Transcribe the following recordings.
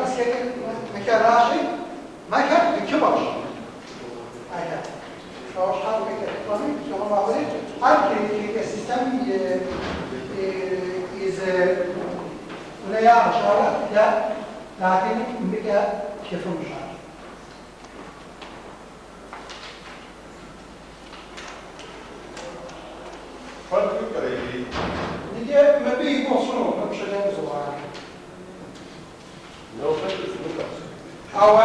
къысхэкӏыр мыхэращи, мыхэр пычыгъуэщ. Ахэр. Щхьэ къыкӏэлъыкӏуэми пычыгъуэ мэхъури, ар тхыкӏэ системэм и зы унеягъэщ, ауэ дэ латиным мыбыкӏэ тхыфынущ ар. Куэду пӏэрэ иджыри? Иджы мыбы и гугъу сщӏыну, мыбы пщэдей къызогъанэ. Нобэ цӏыкӏухэщ. Ауэ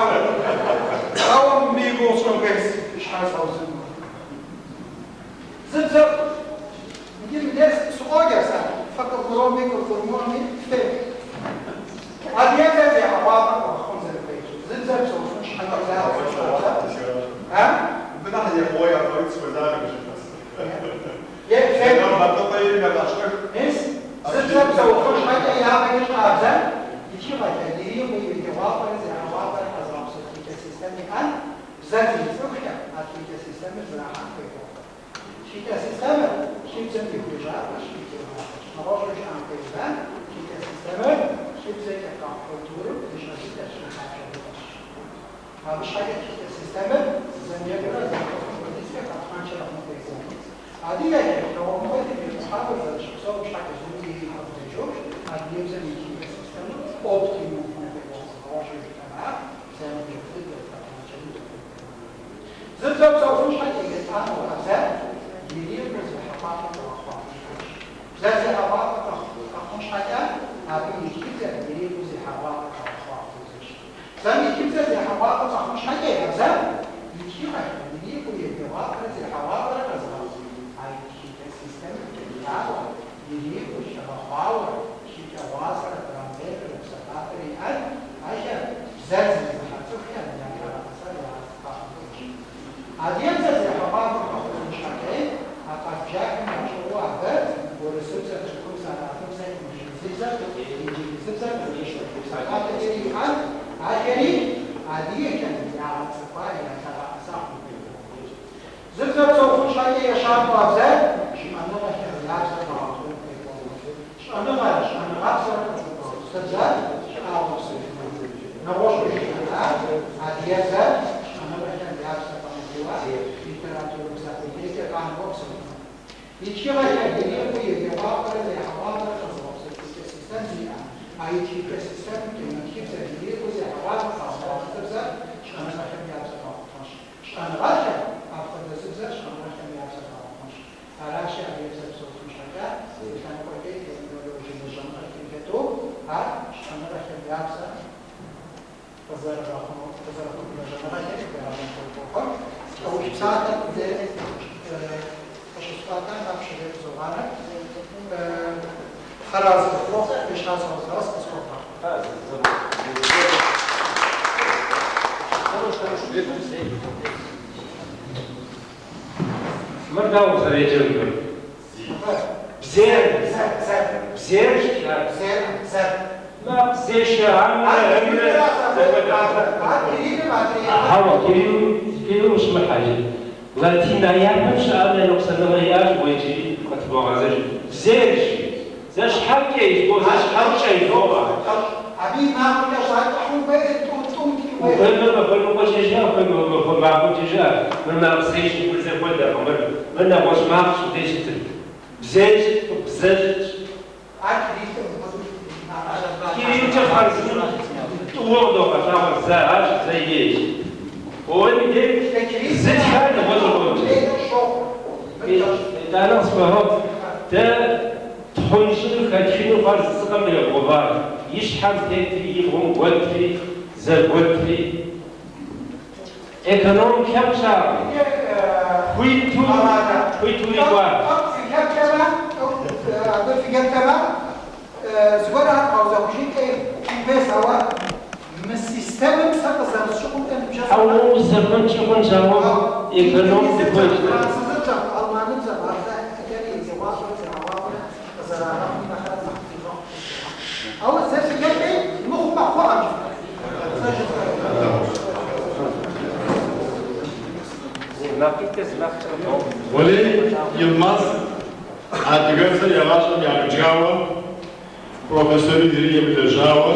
мыбы и гугъу сщӏын хуейщ, си щхьэр згъэузыну. Зы бзэ иджы мыбдеж сыкъоджэ сэ, фэ къывгурыӏуэми къывгурымыӏуэми феплъ. Адыгэбзэр зехьэгъуафӏэ къэгъэхъун зэрыхуейр. Зы бзэр псэуфын щхьэкӏэ зэ А? Мыбы нэхъ зехьэгъуэ япэуи схуэзакъым жыпӏэс. Е феплъ. Мис, Мис, зы бзэр псэуфын щхьэкӏэ япэкӏэ щыӏэ бзэм и тхыгъэхэр, ирикъуу еджэгъуафӏэрэ зехьэгъуафӏэрэ къэзыгъэпсэу тхыкӏэ систем иӏэн, бзэр зимыцӏыхухэм а тхыкӏэ системыр зэрахьэн хуей къохъу. Тхыкӏэ системыр тхыбзэм и хуежьапӏэщ, и тегъуапӏэщ. Нэгъуэщӏу жыӏэн хуеймэ, тхыкӏэ системыр тхыбзэкӏэ къэхъу культурэм и щӏэсыкӏэщ, и лъабжьэ быдэщ. Абы щхьэкӏэ тхыкӏэ системыр зэмыекӏурэ зэмыхъуфым хуэдизкӏэ хэтхъэншэрэ хъун хуей къохъу. Адыгэхэр хэгъуэгу куэдым икъухьауэ зэрыщыпсэум щхьэкӏэ зыми ейхэм къыдэкӏыу, адыгэбзэм и тхыкӏэ системыр оптимум хъун хуей къохъу. Нэгъуэщӏу жыпӏэмэ, ар зэмыекӏу дыдэ, хэтхъэншэ дыдэ хъун хуей къохъу. Зы бзэ псэуфын щхьэкӏэ етӏанэу а бзэр ирикъуу зехьэгъуафӏэ къэгъэхъуа хъун хуейщ. Бзэр зехьэгъуафӏэ къэхъун щхьэкӏэ абы и тхыбзэр ирикъуу зехьэгъуафӏэ къэгъэхъуа хъун хуейщ. Бзэм и тхыбзэр зехьэгъуафӏэ къэхъун щхьэкӏэ а бзэм и тхыгъэхэр ирикъуу еджэгъуафӏэрэ зехьэгъуафӏэрэ къэзыгъэхъу а и тхыкӏэ системэр кӏэлъауэ, ирикъуу хэгъэхъуауэ, тхыкӏэ гъуазэрэ граммеррэ псалъафэрэ иӏэн, ахэр бзэр зезыхьэ цӏыхухэм я лъэгъэӏэсар ягъэцӏыхуа хъун хуейщ. Адыгэбзэр зехьэгъуафӏэ къэхъуфын щхьэкӏэ а къэбжахэм ящӏыгъуу абы урысыбзэ, тыркубзэ, арапыбзэ, инджылызыбзэ къызэрыщӏэ псалъафэхэри иӏэн, ахэри адыгэхэм ягъэцӏыхуа, я лъэгъэӏэса хъун хуей къохъу. Зы бзэ псэуфын щхьэкӏэ ещанэу а бзэр щӏэныгъэхэм я бзэ къэгъэхъун хуей къохъу. Щӏэныгъэр, щӏэныгъэбзэр къызыгурыӏуэ бзэр щӏагъуэ псэуфыну. Нэгъуэщӏу жыпӏэмэ, адыгэбзэр щӏэныгъэхэм я бзэ къэмыхъууэ литературэ бзэ къудейкӏэ къанэуэ псэуфыну. И тхыгъэхэр ирикъуу еджэгъуафӏэрэ зехьэгъуафӏэрэ къэзыгъэпсэу тхыкӏэ систем зиӏэ, а и тхыкӏэ системымкӏэ тхыбзэр ирикъуу зехьэгъуафӏэ къэгъэхъуа бзэр щӏэныгъэхэм я бзэ къэгъэхъунщ. Щӏэныгъэлӏхэм апхуэдэ зы бзэр щӏэныгъэхэм я бзэ къэгъэхъунщ. Аращи адыгэбзэр псэуфын щхьэкӏэ зы лъэныкъуэкӏэ терминологие лэжьэныгъэхэм хэту ар щӏэныгъэхэм я бзэ къызэрыгъэхъуну къызэрыхъуну лэжьэныгъэхэри хуегъэзэн хуей къохъур. Кӏэух псалъэр къыщысӏуатэм ар пщэдей къызогъанэ. Тхьэразэ къыфхухъу, фи щхьэр згъэузащ, къысхуэвгъэгъу. Мыр дауэ узэреджэнур? Бзер. Бзэр, бзэр. Бзер щытар. Бзер, бзэр. Макъ зешэ амрэ ымрэ зэхуэдэ. Ар кириллым адрей. Хьэуэ, кириллым ущымыхьэж. Латин япэм щыӏэм я ныкъусаныгъэ иӏащ, уэ иджыри къытыбогъэзэж. Бзерщ. Зэ щхьэкӏэ изо, зэ щхьэкӏэ изоӏэ. Абы и макъымкӏэ щӏакӏэ хъун хуейр тӏу тӏум тхын хуейр. Ухуеймэ махуэ ныкъуэкӏэ жыӏэ, ухуеймэ махуэ махуэкӏэ жыӏэ. Мыр макъ зешэ мыр зэхуэдэкъым. Мыр нэгъуэщӏ макъщ мыбдеж щытыр. Бзер щыткъым, бзэ щытщ. Ар кириллым мыпхуэдэу Кириллкӏэ хъарзынэу тӏууэ къыдогъэлъагъуэ зэ арщ, зэ ейщ. Уэми деж зы тхар нэгъуэщӏу къокӏ. Итӏанэ къысхуэгъэгъу. Дэ тхъунщӏыну хэтхыну хъуар зы цӏыкъым ебгъувар. И щхьэм тетри, и бгъум гуэтри, зэгуэтри. Эконом лъэпкъ щыӏэкъым. Хуиту, хуиту ирикӏуа. Абы фыхэплъэмэ, зыгуэр ар къэузэхужынкӏэ хуейс, ауэ мы системэм сэ къызэрысщыхъумкӏэ ныбжьэгъу. Хьэуэ узэхуэнкӏи хъунщ, ауэ эконом дыхуейщ. Французыбзэм, алманыбзэм, абзэхэри еджэгъуафӏэрэ зехьэгъуафӏэрэ къызэрагъэхъум нэхърэ нэхъ къигъэхъу. Ауэ зэ фыхэплъи, мыхъумэ хъуӏэм жыфӏэр. Сэ жысӏэр. Макъитӏыр зы макъкӏэ къыдогъэхъу. Уэлей Йылмаз адыгэбзэр егъащӏэм ямыджауэ, профессору зыри емылэжьауэ,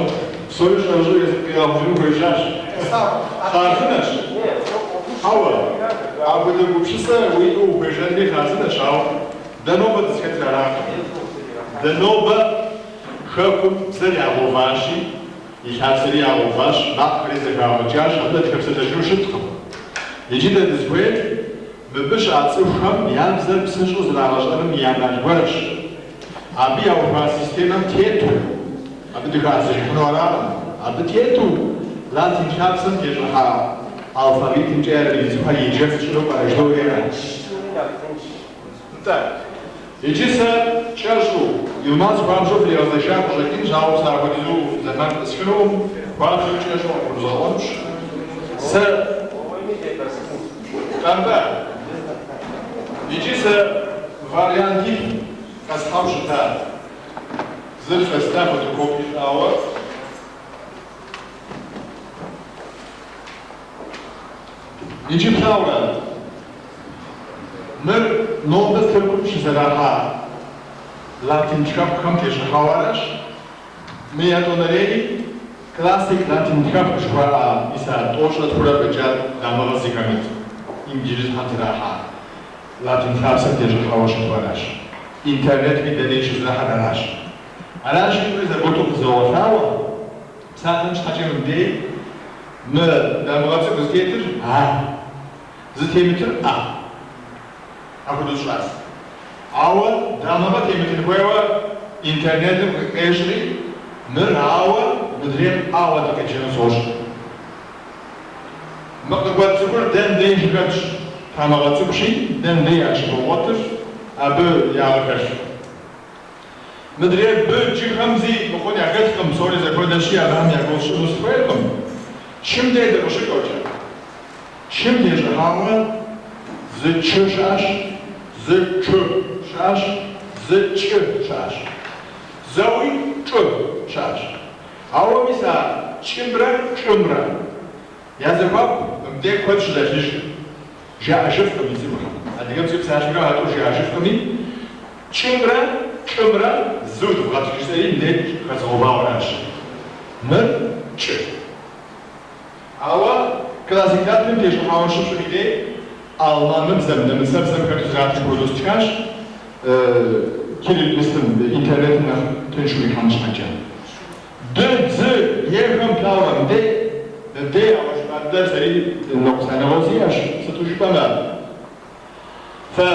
Псори щӏэрыщӏэу езым къигъэхъужыну хуежьащ. Хъарзынэщ. Хьэуэ, апхуэдэ гупсысэ уиӏэу ухуежьэнри хъарзынэщ, ауэ дэ нобэ дызыхэтыр аракъым. Дэ нобэ хэкум бзэр ягъэуващи, и лъапсэри ягъэуващ, макъхэри зэхагъэкӏащ, абы дэ дыхэпсэлъэжыну щыткъым. Иджы дэ дызыхуейр мыбы щыӏэ цӏыхухэм я бзэр псынщӏэу зрагъэщӏэным и ӏэмал гуэрщ. Абы яухуа системэм тету, абы дыхэӏэзэжыхьыну аракъым, абы тету латин лъапсэм тещӏыхьа алфавитымкӏэ ярэби цӏыхухэр еджэф тщӏыну пӏэрэ жыдоӏэри аращ. Нтӏэ, иджы сэ кӏэщӏу, Йылмаз хуабжьу фригъэзэша къыщӏэкӏынщ, ауэ сэ апхуэдизу зэман къысхынукъым, хуабжьу кӏэщӏу къыгурызгъэӏуэнущ. Сэ Нтӏэ, иджы сэ вариантитӏ къэсхьау щыта, зыр фэста фотокопи щӏауэ. Иджы плъагъурэ, мыр нобэ Тыркум щызэрахьа латин тхэпкъхэм тещӏыхьауэ аращ. Мы ятӏонэрейри классик латин тхэпкъ жыхуаӏа мис а 92-рэ фӏэкӏа дамыгъэ зыхэмыт инджылызхэм трахьа латин лъапсэм тещӏыхьауэ щыту аращ. Интернетми дэнэи щызэрахьэр аращ. Аращи, тӏури зэгуэту къызогъэлъагъуэ, псалъэм щхьэкӏэ мыбдей мы дамыгъэ цӏыкӏу зытетыр а, зытемытыр ӏэ. Апхуэдэу сщӏащ. Ауэ дамыгъэ темытын хуейуэ интернетым къещӏри, мыр ауэ, мыдрейр ӏауэ дыкъеджэну сощӏ. Мы къыгуэт цӏыкӏур дэн деж хэтщ, дамыгъэ цӏыкӏущи, дэн дей ящыбогъуэтыр, абы ягъэ хэлъу. Мыдрей бы джыхэм зи мыхъун яхэлъкъым, псори зэхуэдэщи, абыхэм я гугъу сщӏыну сыхуейкъым. Чым дей дыкъыщыкӏуэкӏэ. Чым тещӏыхьауэ зы чы щыӏэщ, зы чу щыӏэщ, зы кӏы щыӏэщ. Зэуи чӏы щыӏэщ. Ауэ мис а кӏымрэ чӏымрэ я зэхуаку мыбдей куэд щыдэлъыжкъым. Жаӏэжыфкъым и цӏыхухэм. Адыгэбзэкӏэ псалъэхэм а тӏур жаӏэжыфкъыми, кӏымрэ чӏымрэ зыу дывгъэтх жысӏэри мыбдей хэзгъэувауэ аращ. Мыр кӏы. Ауэ классик латиным тещӏыхьауэ щыпщӏым и дей алманыбзэм, нэмыцэбзэм хэту зэратхым хуэдэу стхащ, кириллистым, интернетым нэхъ тыншу ихьэн щхьэкӏэ. Ды, дзы, ехэм плъагъурэ мыбдей, мыбдей ауэ жыпӏа дыдэр сэри ныкъусаныгъэу сиӏэщ, сыту жыпӏэмэ, фэ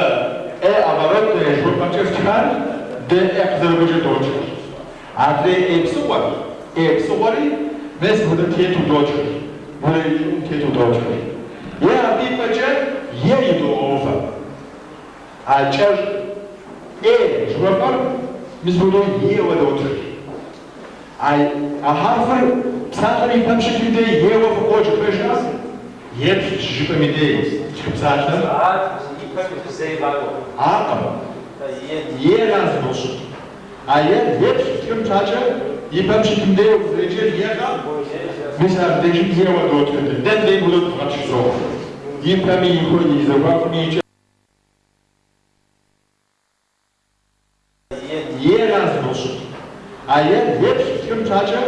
э оборотное жыхуэпӏэмкӏэ фтхар дэ э къызэрыгуэкӏэ дотхыр. Адрей э псыгъуэр, э псыгъуэри мес мыпхуэдэ тету дотхыр, мыпхуэдэ и щӏыӏум тету дотхыр. Е абы и пӏэкӏэ е идогъэувэ. А кӏэщӏ э жыхуэпӏэр мис мыпхуэдэу еуэ дотхыр. А хьэрфыр псалъэр и пэм щытым дей еуэ фыкъоджэ, пэжа? Еплъ щыжыпӏэм и дей тхы псалъэр. Ар и пэм иту зэи къакӏуэкъым. Аркъым. Ера зыгъэщыт. А ер еплъ тхым щхьэкӏэ и пэм щытым дей узэреджэр екъэ? Мис абдежым еуэ дотхыр. Дэ дей мыпхуэдэу дывгъэтх жызоӏэ. И пэми и хуэ и зэхуакуми и кӏэ. Ера зыгъэщыт. А ер еплъ тхым щхьэкӏэ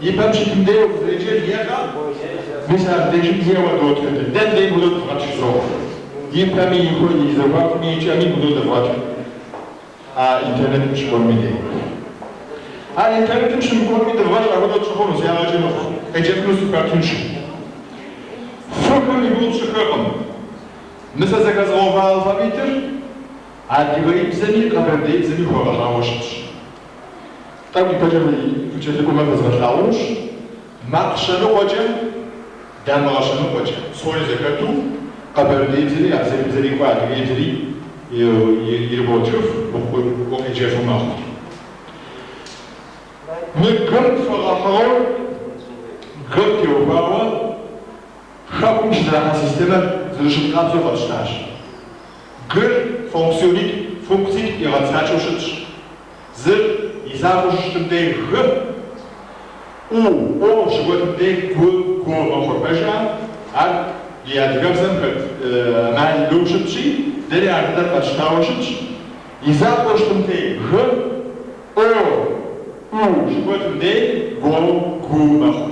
и пэм щытым дей узэреджэр екъэ? Мис абдежым еуэ дотхыр. Дэ дей мыпхуэдэу дывгъэтх жызоӏэ. И пэми и хуэ и зэхуакуми и кӏэми мыпхуэдэу дывгъэтх. А интернетым щыкӏуэнум и дей. Ар интернетым щымыкӏуэнуми дывгъэщӏ, апхуэдэу тщӏы хъунущ, ягъэ кӏынукъым. Къеджэфыну цӏыхухэр тыншу. Фыхэм и гугъу тщӏыхэкъым. Мы сэ зэхэзгъэува алфавитыр адыгэибзэми къэбэрдеибзэми хуэгъэщӏауэ щытщ. Тӏэкӏу ипэкӏэ къыкӏэлъыкӏуэмэ фэзгъэлъагъунущ. Макъ щэныкъуэкӏэ, дамыгъэ щэныкъуэкӏэ, псори зэхэту къэбэрдеибзэри, абзэрыбзэри кӏуэ адыгэибзэри ирыботхыф, укъеджэфу мэхъу. Мы гым фэгъэхьыгъэу, гым теухуауэ хэкум щызэрахьэ системэр зэрыщыт къабзэу къэтщтащ. Гыр функционитӏ, функциитӏ игъэцакӏэу щытщ. Зыр и закъуэу щыщытым дей г, у, о щыгуэтым дей гу, го мэхъур, пэжа? Ар ди адыгэбзэм хэт ӏэмалу щытщи, дэри ар дыдэр къэтщтауэ щытщ. И закъуэу щытым дей г, о. У щыгуэтым дей го, гу мэхъур.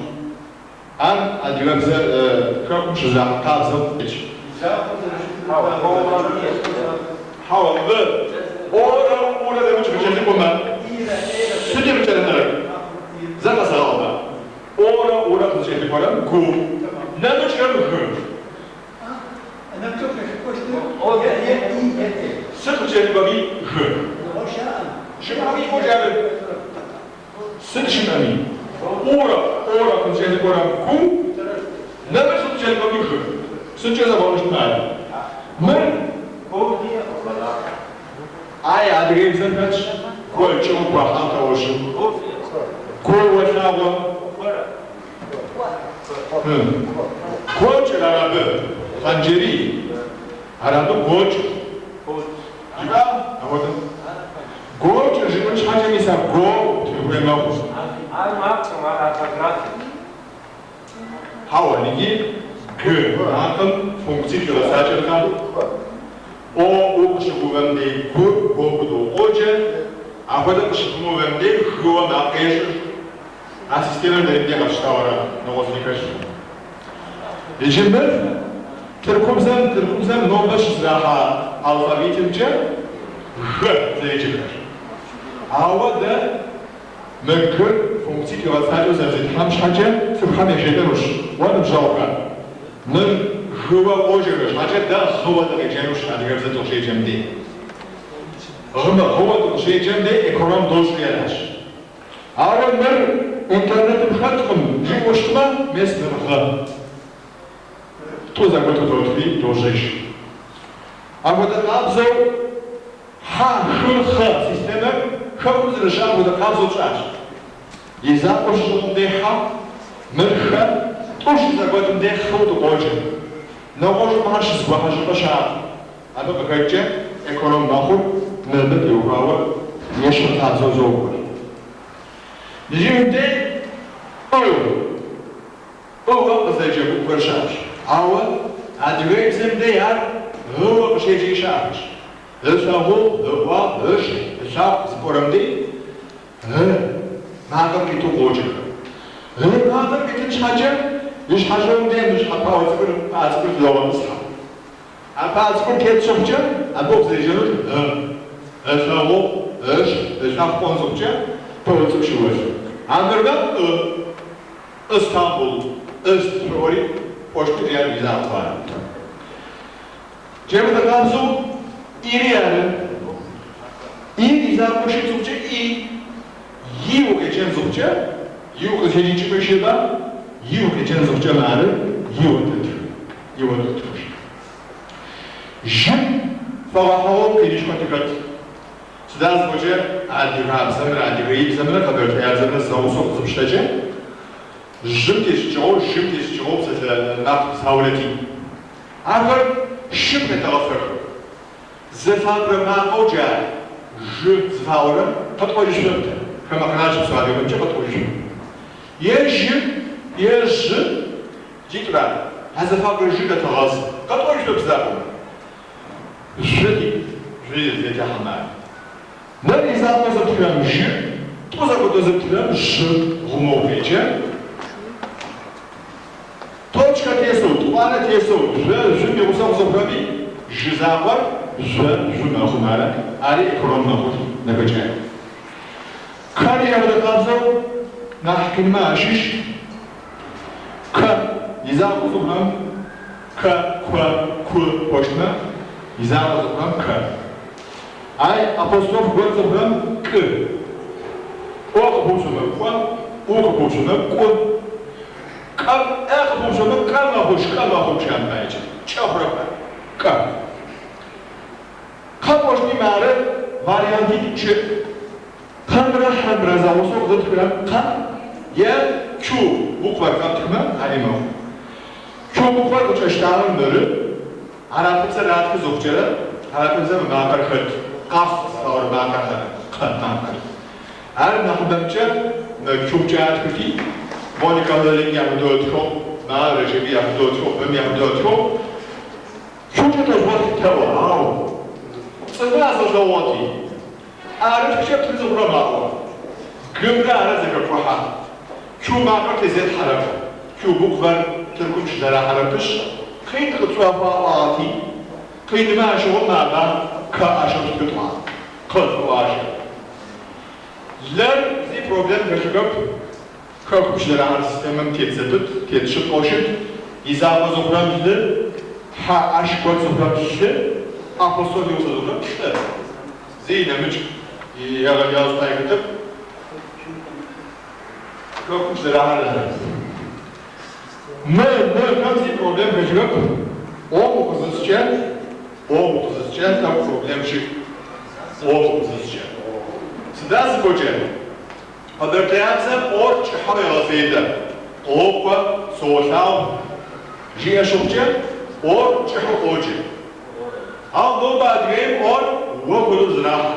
Ар адыгэбзэ хэкум щызэрахьэ хабзэм тетщ. Хьэуэ, мыбы о-рэ у-рэ нэмыкӏ къыкӏэлъыкӏуэмэ, сыткӏэ къыкӏэлъыкӏуэрэ? Зэ къэсэгъэгъумэ, о-рэ у-рэ къызыкӏэлъыкӏуэрэм гу, нэмыкӏхэм гы. Сыт къыкӏэлъыкӏуэми гы. Щымыӏэми ӏуэкӏэ абы. Сыт щымыӏэми, у-рэ о-рэ къызыкӏэлъыкӏуэрэм гу, нэмыкӏ къыкӏэлъыкӏуэми гы. Сыткӏэ зэфӏэмыщтмэ ар? Мыр ай адыгеибзэм хэтщ, гуэ кӏыу гуэхьэм тэожьы. Гуоуэ лъагъуэ. Гуокӏыр ар абы, Хъанджэрий. Ар абы гуокӏыр. Жыпӏа апхуэдэу? Гуокӏыр жыпӏэн щхьэкӏэ мис а го тын хуей мэхъу. Ар макъым, ар орфографик. Хьэуэ, иджы г макъым функциитӏ игъэзащӏэркъэ? О, у къыщыгувэм дей гу, го хуэдэу къоджэ, апхуэдэ къыщыпымыувэм дей гыуэ макъ ещӏыр. А системэр дэри дей къэтщтауэ ара, нэгъуэщӏ зыри хэлъкъым. Иджы мыр тыркубзэм, тыркубзэм нобэ щызэрахьэ алфавитымкӏэ г зэреджэхэр. Ауэ дэ мы г-р функциитӏ игъэзащӏэу зэрызетхьам щхьэкӏэ цӏыхухэм яжетӏэнущ, Уэ ныбжьэгъухэ, мыр гыуэ къоджэхэ щхьэкӏэ дэ гъыуэ дыкъеджэнущ адыгэбзэ дыкъыщеджэм дей. Гъымэ, гъыуэ дыкъыщеджэм дей эконом дощӏри аращ. Ауэ мыр интернетым хэткъым жиӏэу щытмэ, мес мыр гъы. Тӏу зэгуэту дотхри дожьэж. Апхуэдэ къабзэу хьэ, хы, хъэ системэр хэкум зэрыщыӏэм хуэдэ къабзэу тщӏащ. И закъуэ щыщыхъум дей хьэ, мыр хэ, тӏу щызэгуэтым дей хъыу дыкъоджэ. Нэгъуэщӏу мыхэр щызэгухьэ щӏыпӏэ щыӏэкъым. Абы къыхэкӏкӏэ эконом мэхъур мыбы теухуауэ ещхьыр къабзэу зокӏуэр. Иджы мыбдей ӏы, ӏыуэ къызэджэ гупхэр щыӏэщ. Ауэ адыгэбзэм дей ар ы-уэ къыщеджи щыӏэщ. Ылъэгъугъ, ыӏуагъ, ышх, ылъакъу зыпӏорэм дей ы макъыр къиту къоджэхэр. Ы макъыр къитын щхьэкӏэ и щхьэщӏыӏум дей мы щхьэ пыӏэ цӏыкӏур, пыӏэ цӏыкӏур тыдогъэтӏысхьэ. А пыӏэ цӏыкӏур тет щыхъукӏэ, абы укъызэреджэнур ы, ылъэгъугъ, ышх, ылъакъу пӏон зыхъукӏэ, пыӏэ цӏыкӏу щыуэлъ. Армырмэ ӏы, Ыстамбул, ыст шъуӏори пӏощтыр ар и закъуэ ары. Джа хуэдэ къабзэу и-ри ары. И-р и закъуэу щыт зыхъукӏэ и, и укъеджэн зыхъукӏэ, и укъызытекӏыкӏыпӏэ щыӏэба, и укъеджэн зыхъукӏэ мары и-уэ тэтхы, и-уэ тэтхыж. Жьым фэгъэхьыгъэу къинышхуэ тыхэт. Сыда зыӏокӏэ адыгабзэмрэ адыгеибзэмрэ къэбэртэябзэмрэ зэгъусэу къызыпщтэкӏэ, жьым тещӏыкӏыгъэу, жьым тещӏыкӏыгъэу псалъэ макъ заулэ тиӏ. Ахэр щым къетэгъэфэх. Зэфакӏурэ макъэу джа жы зыфаӏорэм къэтӏожьышъурэп тэ, хэмэ къэрал щыпсэу адыгэхэмкӏэ къэтӏожьышъурэп. Е жьы, е жъы, джитӏур ары. А зэфакӏурэ жыр дэтэгъэзы. Къэтӏожьышъурэп сыда пӏомэ. Жъы тиӏ, жъы зетехьэмэ ары. Мыр и закъуэу зыптхырэм жы, тӏу зэготэу зыптхырэм жъы гъумэу укъеджэ. Точкэ тесэу, тӏуанэ тесэу, жъо, жъу-м и гъусэ къызыхъурэми, жы закъуэр жъо, жъу мэхъу мары, ари эконом мэхъу нэхэкӏэ. Кэ-ри апхуэдэ къабзэу нахь къинмэ ащыщ. Кэ и закъуэу зыхъурэм кэ, куэ, ку пӏощтмэ, и закъуэ зыхъурэм кэ. Ай апостроф гуэт зыхъурэм кы. О къыпыуцомэ кӏо, у къыпыуцомэ кӏу. Кӏэм э къыпыуцомэ кэ мэхъу, шкӏэ мэхъу гущыӏэм паекӏэ. Кӏэ хъурэп ар. Кэ. Кхъэ пӏощтми мары вариантитӏу щыӏ. Кхъэмрэ хьэмрэ зэгъусэу къызытхырэм кхъэ е кю буквэр къэптхымэ ари мэхъу. Кю буквэр къыкӏэщтагъэр мыры, арапыбзэр атхы зыхъукӏэрэ арапыбзэм мы макъэр хэт, къаф зыфаӏорэ макъэр ары, кхъэ макъэр. Ар нахьыбэмкӏэ мы кю-мкӏэ атхыти, Моника Леринг яхуэдэу ытхыгъ, Маа Рэджэби яхуэдэу ытхыгъ, бэм яхуэдэу ытхыгъ. Кю-кӏэ тэжъугъэтх тэӏо, ау цӏыфмэ азгъэшӏэгъугъэти, ӏэрытхкӏэ птхы зыхъурэм аӏо. Г-мрэ а-рэ зэхэкӏухьэ. Q макъэр тезетхьэрэп. Q буквэр Тыркум щызэрахьэрэпышъ, къин къытшӏохъу аӏуагъэти, къинмэ ащыгъум аба К ащэу ттхы тӏуагъ. Къ ыӏуагъ. Л-р зи проблем хэлъыхэп. Хэкум щызэрахьэрэ системэм тет зэпыт, тет шъыпкъэу щыт. Изакъо зыхъурэм лы, хьэ ащ гот зыхъурэм лъы, апостроф игъусэ зыхъурэм лӏы. Зи нэмыкӏ егъэлыягъэ шӏуае хэтэп. Хэкум щызэрахьэрэр ары. Мы н-хэм зи проблем хэлъыхэп. О-м укъызыскӏэ, О-м укъызыскӏэ тӏэкӏу проблем щыӏ. О-м укъызыскӏэ. Сыда зыпӏокӏэ? Къэбэртэябзэм о-р кӏыхьэу егъэфедэ. Къокӏо, соолъагъу жиӏэ щыхъукӏэ, о-р кӏыхьэу къоджэ. Ау нобэ Адыгеим о-р уэ хуэдэу зэрахьэ.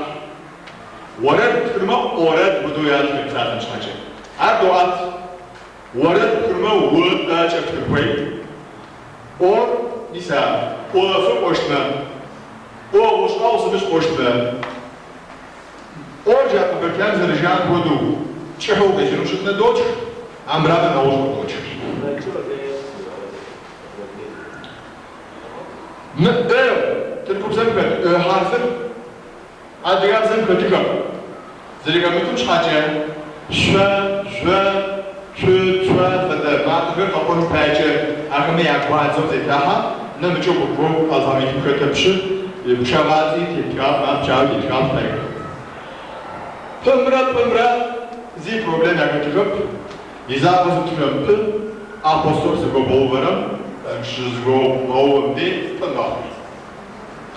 Уэрэд птхынумэ орэд хуэдэу ятхыр псалъэм щхьэкӏэ. Ар доӏэт. Уэрэд птхынумэ у э-кӏэ птхын хуей. О-р мис а ӏофыр пӏощтмэ, ӏо гъущӏэгъу сымыщӏ пӏощтмэ, О-р джа къэбэртаем зэрыжаӏэм хуэдэу кӏыхьу къеджэну щытмэ дотх, амырамэ нэгъуэщӏу дотх. Мы ы тыркубзэм хэт ы хьэрфыр адыгэбзэм хэтыхэп. Зэрыхэмытым щхьэкӏэ шъо, жъо, цу, цо фэдэ макъэхэр къэӏуэным паекӏэ ахэмэ я гуадзэу зетэхьэ, нэмыкӏэу буквэу алфавитым хэтэпщы, пчъэгъацӏи тетхагъ, ар пчъагъи тетхагъ паекӏэ. Пы-мрэ пӏы-мрэ зи проблем яхэтыхэп, изакъо зыптхырэм пы, апостроф зыгобгъэувэрэм, щызыгобгъэувэм дей пӏы мэхъу.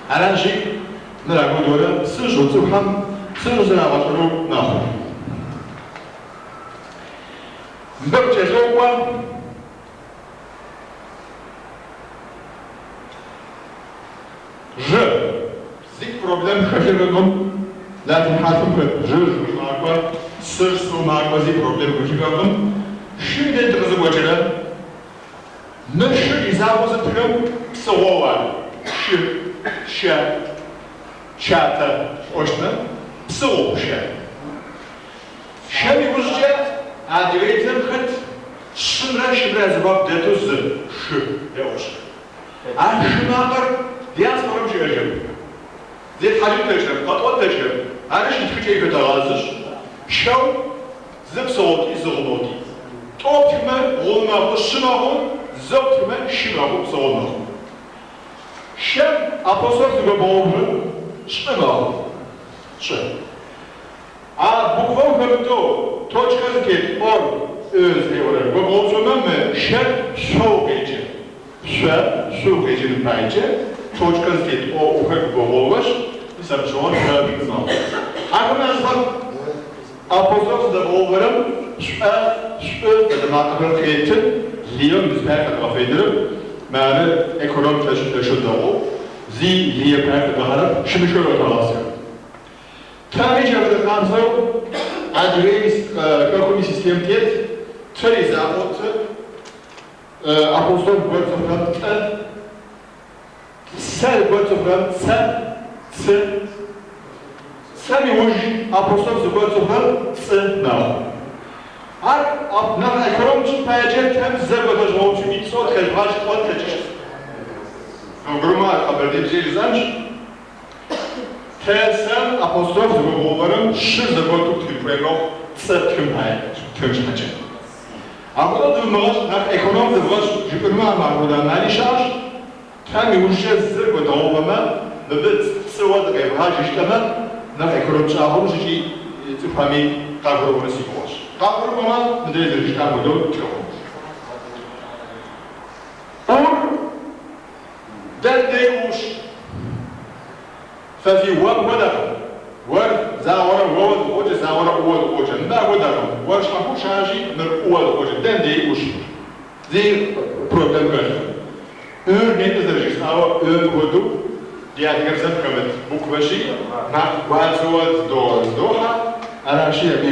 Аращи, мыр апхуэдэурэ псынщӏэу цӏыхухэм псынщӏэу зэрагъэщӏэну мэхъу. Мыбы къыкӏэлъокӏуэ жьы. Зи проблем хэлъыхэкъым, латин хьэрфым хэт жьыр жу макӏуэ, сыр су макӏуэ, зи проблем хэлъыхэкъым. Шым дей дыкъызыкӏуэкӏэрэ, мы шыр и закъуэу зытхрэм псыгъуэу ар, шы, щэ, чатэ пӏощтмэ, псыгъуэу шэ. Шэм иужькӏэ адыгэбзэм хэт щымрэ шымрэ я зэхуаку дэту зы шы еӏуэщ. А шы макъыр диаспорэм щыӏэжьэп. Зетхьэжын тлъэкӏрэп, къэтӏон тлъэкӏрэп. Арышъ, итхыкӏэ ихэтэгъэзышъ, щэу зы псыгъоти, зы гъумэути. Тӏо птхымэ, гъумы мэхъу, щы мэхъу, зэу птхымэ, шы мэхъу, псыгъо мэхъу. Щэм апостроф зыгобгъэувэм, щӏы мэхъу. Щӏы. А буквэм хэмытэу точкэ зытет ӏор ы зытеӏорэр гобгъэуцомэ мы щэр шъоу къеджэ. Шъо, шъу къеджэным паекӏэ точкэ зытет ӏо ӏухэр гобгъэувэшъ, мис абы щыгъуэм шъо, шъу мэхъу. Ахэм языфагу апостроф зыдэбгъэувэрэм шӏо, шӏу фэдэ макъэхэр къеты, лыеу мызпае къэдгъэфедэрэп, мары эконом тэшӏы лъэшэу дэгъоу, зи лые пае къыдэхьэрэп, щымыщэу рэтэгъэсых. Тэми джа фэдэ къабзэу Адыгеим хэкум исистем тет, тыр изакъоу ты, апостроф гот зыхъурэм тӏы, цэр гот зыхъурэм цэ, цы, цэм иуж апостроф зыгот зыхъурэм цӏы мэхъу. Ар нахь эконом тшӏын паекӏэ тэм зэ готэжъугъэуцуми цӏэу тхэжъугъэкӏ тӏон тлъэкӏыщт. Мыгурымэ ар къэбэрдеибзэ жысӏэнщ. Тэ-сэм апостроф зыгобгъэувэрэм щыр зэготу птхын хуей мэхъу цӏэ птхын пае, птхын щхьэкӏэ. Апхуэдэу дывмыгъэщӏ, нэхъ эконом дывгъэщӏ жыпӏэнумэ апхуэдэ ӏэмали щыӏэщ. Тэм иужькӏэ зыр гуэдгъэувэмэ, мыбы цӏыуэ дыкъевгъаджэ жытӏэмэ, нэхъ эконом тщӏа хъунущ икӏи цӏыхухэми къагурыӏуэну си гугъэщ. Къагурыӏуэмэ, мыдрей зэрыжытӏам хуэдэу тхы хъунущ. ӏур дэн дей ӏущ. Фэ фи уэм хуэдэкъым. Уэр загъуэрэ уэуэ дыкъоджэ, загъуэрэ ӏууэ дыкъоджэ. Мыбы апхуэдэкъым. Уэр щхьэхуэу щыӏэщи, мыр ӏууэ дыкъоджэ. Дэн дей ӏущ. Зи проблем хэлъкъым. Ыр нетӏэ зэрыжысӏауэ ы-м хуэдэу ди адыгэбзэм хэмыт буквэщи, макъ гуадзэуэ зыдохьэ. Аращи, абы и.